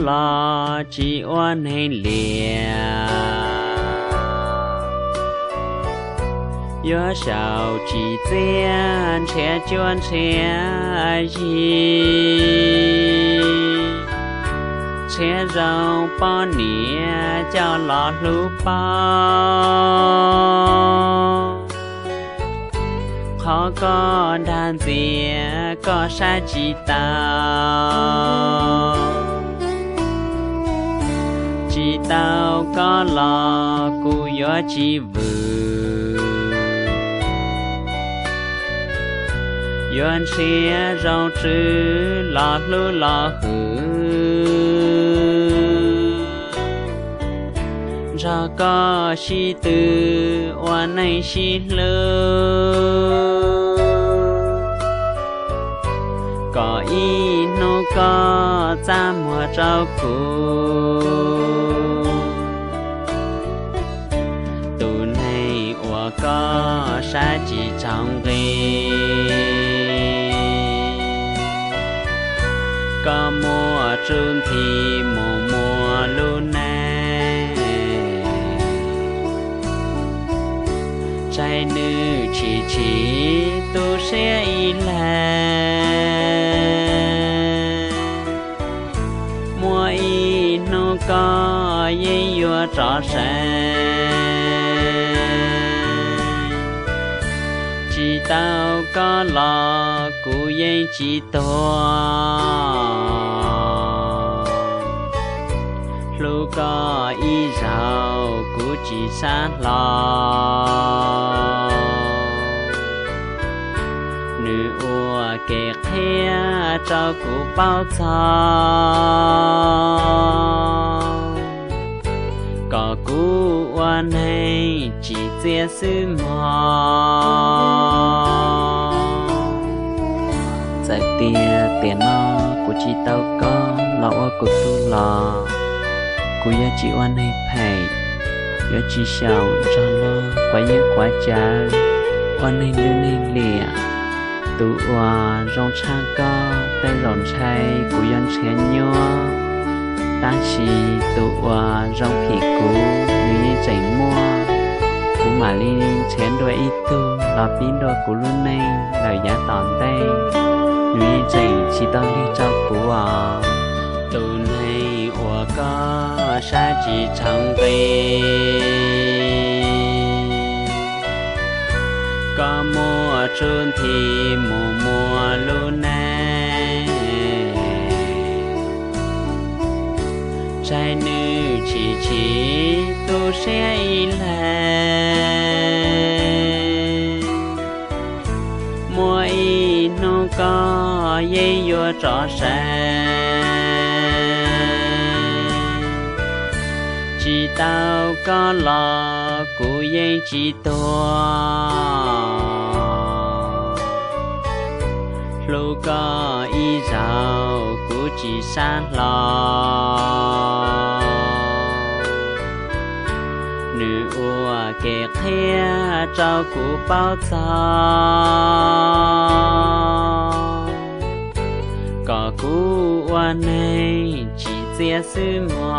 los tsis ua neeg liam. Yuav xyaum tsis txiaj ntshiab cuab ntshiab yig, ntshiab zoo poj niam coj los hlub pauj. Qhov koj dag ntxias koj saib tsis tau, tsis tau koj los kuv yuav tsis vwm. Yuav ntshiab zoo tswv los hlub los hwm, nrog koj sib tw ua neej sib hlub, kom ib hnub koj txaj muag rau kuv, tus neeg uas koj saib tsis tsaug nqi. Koj muaj txuj nthi mus muaj lub neej, tseg nws chim chim tu siab ib leeg. Muaj ib hnub koj yeej yuav rov seev, tsis tau koj los kuv yeej tsis tuag. Hlub koj ib zaug kuv tsis xav hlo, nws ua kev qhia rau kuv paub txog, kom kuv ua neeg tsim txiaj xwb mog. Txawm tias tiam no kuv tsis tau koj los ua kuv tug los, kuv yuav tsis ua neeg phem, yuav tsis xyaum nrog luag quav yeeb quav cawv, ua neeg lwj neeg liam. Tus uas zoo tshaj koj tej zaum ntshai kuv yuav nrhiav nyuaj, tab sis tus uas zoo phim kuv nws yeej tseem muaj. Kuv mam li nrhiav dua ib tug los pib dua kuv lub neej lawm yav tom ntej, nws yeej tseem tsis tau lig rau kuv os. Tus neeg uas koj saib tsis tsaug nqi, koj muaj txuj nthi mus muaj lub neej, tseg nws chim chim tu siab ib leeg. Muaj ib hnub koj yeej yuav rov seev, tsis tau koj los kuv yeej tsis tuag. Hlub koj ib zaug kuv tsis xav hlo, nws ua kev qhia rau kuv paub txog, kom kuv ua neeg tsim txiaj xwb mog.